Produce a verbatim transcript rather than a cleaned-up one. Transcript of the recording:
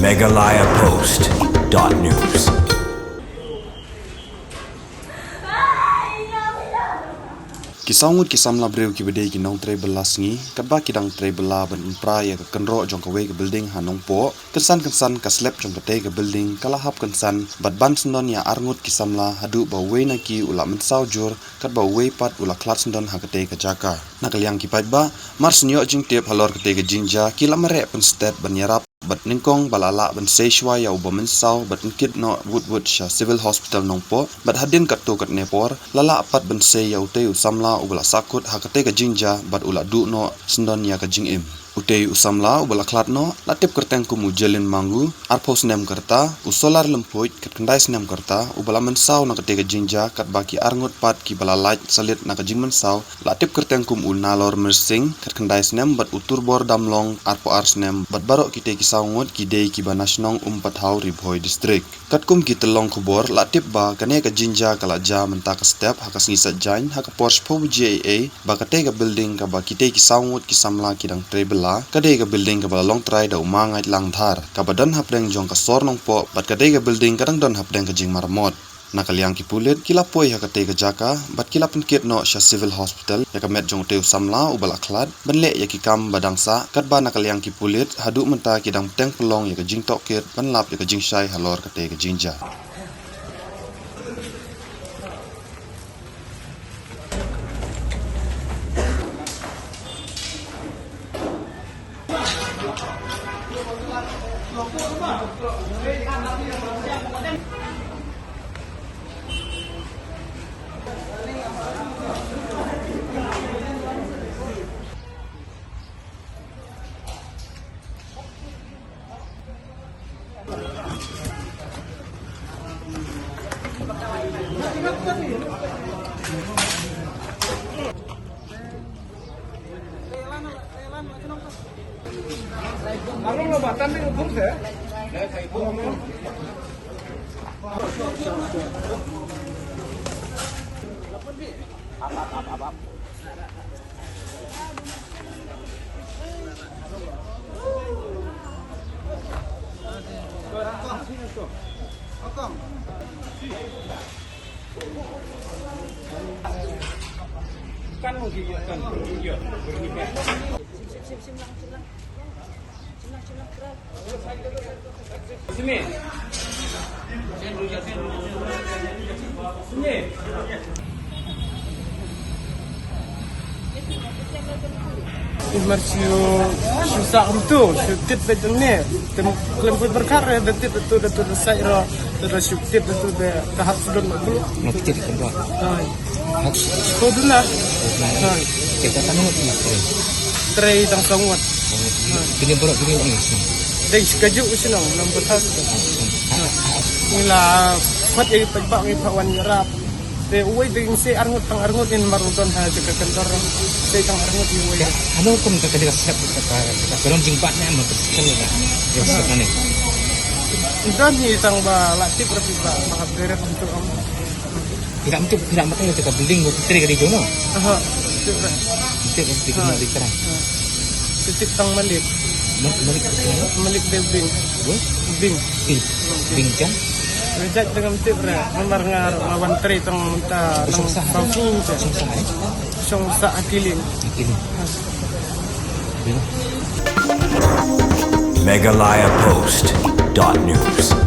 Meghalaya Post dot news. Ki saw ngut ki samla briew kiba dei ki nongtrei bylla sngi, katba ki dang trei bylla ban pynpra ïa ka kynroh jong kawei ka building ha Nongpoh, kynsan kynsan ka slab jong katei ka building ka la hap kynsan bad ban syndon ïa ar ngut ki samla haduh ba uwei na ki u la mynsaw jur, katba uwei pat u la khlad syndon ha katei ka jaka. Na ka liang ki paidbah, mar shu ïoh jingtip halor katei ka jingjia, ki la mareh pynstet ban ïarap bad nyngkong ba la lah ban sei shuwa ïa uba mynsaw bad pynkit noh wut wut sha Civil Hospital Nongpoh, bad hadien katto katne por la lah pat ban sei ïa utei u samla uba la sahkut ha katei ka jingjia bad u la duh noh syndon ïa ka jingim. Utei u samla uba la khlad noh la tip kyrteng kum u Jelin Mangu, arphew snem ka rta, u Solar Lymphuid, khatkhyndai snem ka rta, uba la mynsaw na katei ka jingjia, katba ki ar ngut pat kiba la lait salit na ka jingmynsaw la tip kyrteng kum u Nalor Myrsing, khatkhyndai snem, bad u Turbor Damlong, arphew ar snem, bad baroh kitei ki saw ngut ki dei kiba na shnong Umpathaw, Ri Bhoi District. Katkum ki tyllong khubor la tip ba kane ka jingjia ka la jia mynta ka step ha ka sngi Saitjaiñ ha ka por shiphew baje eiei, ba katei ka building kaba kitei ki saw ngut ki samla ki dang trei bylla ka dei ka building kaba la long trai da u Ma Ngaitlang Dhar, kaba don hapdeng jong ka sor Nongpoh, bad katei ka building ka dang don hapdeng ka jingmaramot. Na ka liang ki pulit ki la poi ha katei ka jaka bad ki la pynkit noh sha Civil Hospital ïa ka met jong utei u samla uba la khlad ban leh ïa ki kam ba dang sah, katba na ka liang ki pulit haduh mynta ki dang bteng pynlong ïa ka jingtohkit ban lap ïa ka jingshai halor katei ka jingjia. Mar shu, shu sah kumtu, shu tit beit hangne. Te khlem poi pyrkhat re, da tit da tu, da tu da sait ro, da da shu tit da tu da, da hap sdon ma bulu. Nang tit kumtu. Hai. Hap. Ko duna. Hai. Te ka tang ngut ngut trei. Trei tang saw ngut. Kini baroh kini ngi. Dei shi kajuh u shnong, nang batas. Ngi la khot ïa ki paidbah ngi pat wan ïarap. Te uwei dei ngi sei arngut tang arngut in mar u don ha jaka kyntor. Sei tang arngut ïa uwei. Ano kum ka ka jaka slap ka ka ka ka ron jingbat ne ma ka slap ne ka. Jaka slap ne. Don hi tang ba la tip rapi ba ba hap deret untuk am. Tidak untuk tidak makan jaka building ko kri ka di jono. Aha. Tip ra. Tip tip di kena. Tip tang malik. Malik. Malik de bing. Bing. Bing. Bing kan? Reject dengan tip ra. Namar ngar lawan tri tong ta nang song sung. Song sah akiling. Akiling. Meghalaya Post dot news.